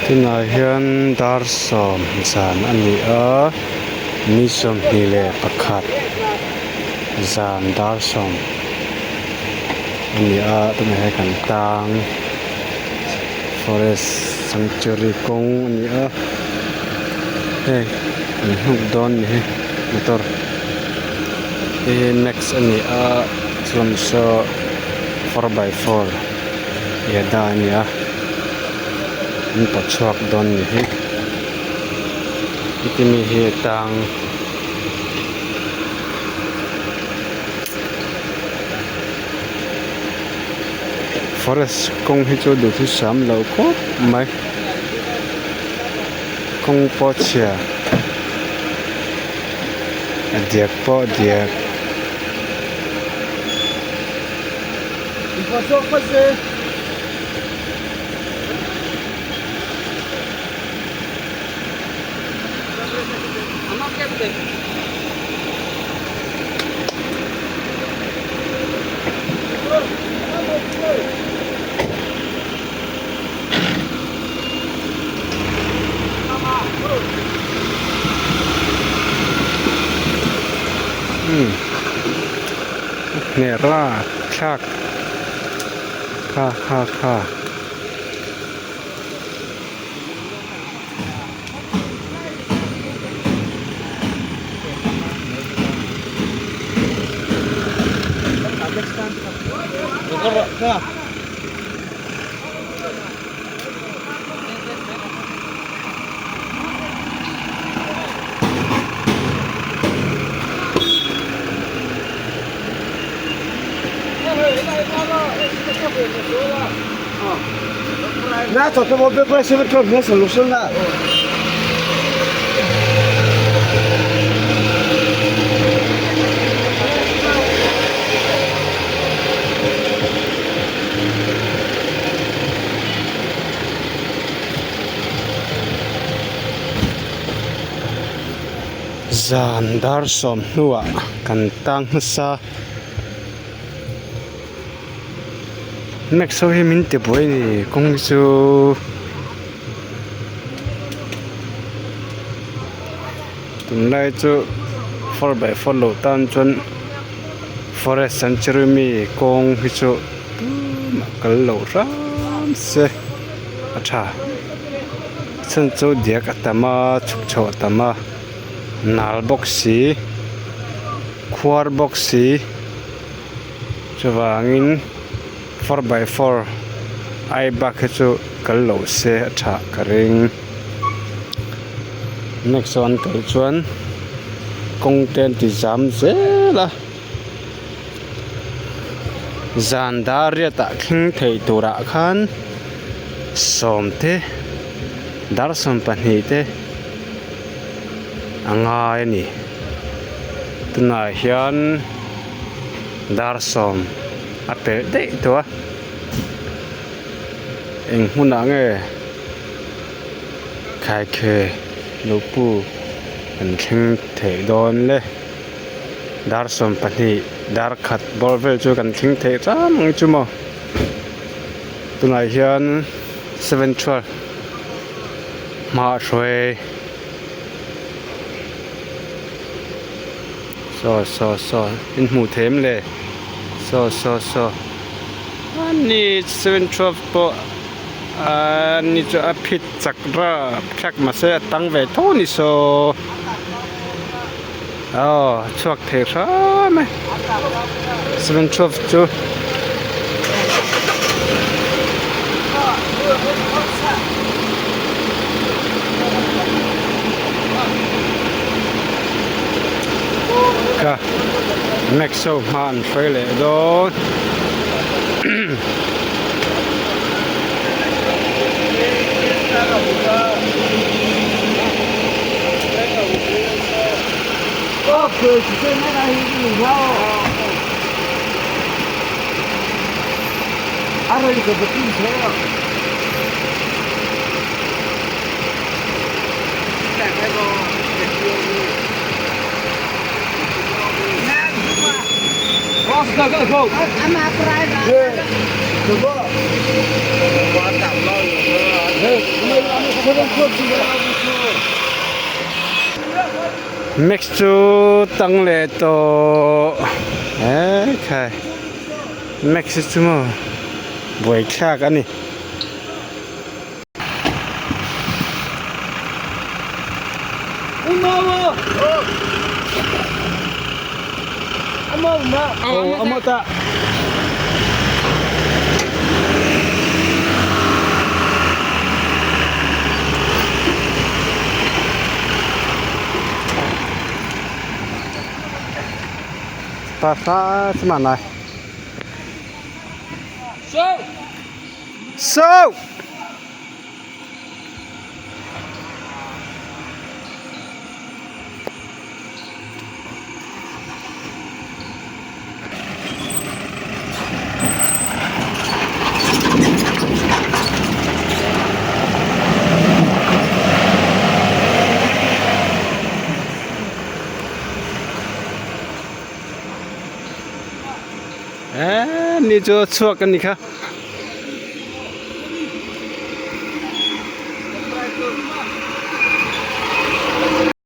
Tunah hian dar sawm zan a ni a ni 21 zan dar sawm a ni a tunah hian kan tang forest sanctuary kawng a ni a hei an hnuk dawn ni hi motor hei hi max a ni a chuan saw 4x4 Yada a ni a an paw chhuak dawn ni hi heti mi hi tang forest kawng hi chu duhthusam lo khawp mai kawng pawh chhia a diak pawh diak. Hmehra thlak kha kha kha. Zan dar sawm hnuah kan tang hmasa Max ho hi min ti buai a ni kawng hi chu tunlai chu 4x4 loh tan chuan forest sanctuary mi kawng hi chu tumah kal loh hram se a tha chhan chu diak a tam a chhuk chhoh a tam a nal bawk si khuar bawk si chuvangin 4x4 ai bak hi chu kal loh se a tha ka ring next ah an kal chuan kawng te an ti zam zel a. Zan dar riatah thleng thei turah khan sawm te dar 12 te a ngai a ni tunah hian dar sawm a pelh daih tawh a eng hmunah nge khaikhe lo pu an thleng theih dawn le. Dar 12 dar khat bawr vel chu kan thleng theih ram ang chu maw tunah hian 7:12 hma a hruai saw saw saw in hmuh theih em le saw saw saw ani 7:12 pawh ahh ani chu a phit chak rap thlak mahse a tang ve tho a ni saw. Aw chhuak thei hram e 7:12 chu. Ka Max ho hma an hruai leh dawn. Max chu tang leh tawh ekhai Max hi chu maw buaithlak a ni. So! Eee ni chu a chhuak a ni kha.